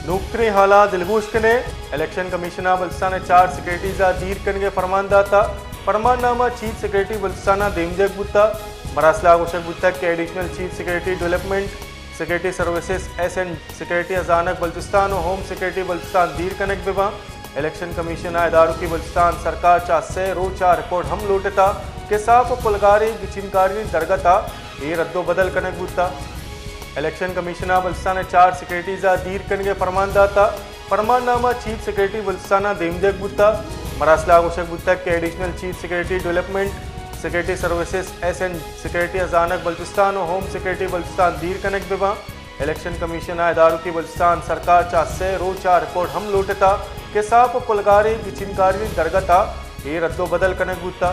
نوکتریں حالاں دلگوش کنے۔ الیکشن کمیشن ءَ بلوچستان ءِ چار سیکرٹریز ءَ دیر کنگ ءِ فرمان داتا۔ فرمان نامہ چیف سیکرٹری بلوچستان ءَ دیم دیگ بوتا۔ مراسلہ ءَ گوشگ بوتگ کہ additional chief secretary development, secretary services, S and secretary ہزانگ بلوچستان و ہوم سیکرٹری بلوچستان دیر کنگ بہ باں۔ الیکشن کمیشن ءَ ادارکی بلوچستان سرکار چہ سئے روچ ءَ رپورٹ ہم لوٹتا کہ ساپ و پلگاری گچینکاری درگت ءَ اے رد و بدل کنگ بوتا۔ الیکشن کمیشن ءَ بلوچستان ءِ چار سیکرٹریز ءَ دیر کنگ ءِ فرمان داتا۔ فرمان نامہ چیف سیکرٹری بلوچستان ءَ دیم دیگ بوتا۔ مراسلہ ءَ گوشگ بوتگ کہ additional chief secretary development, secretary services, S and secretary ہزانگ بلوچستان و ہوم سیکرٹری بلوچستان دیر کنگ بہ باں۔ الیکشن کمیشن ءَ ادارکی بلوچستان سرکار چہ سئے روچ ءَ رپورٹ ہم لوٹتا کہ ساپ و پلگاری گچینکاری درگت ءَ اے رد و بدل کنگ بوتا۔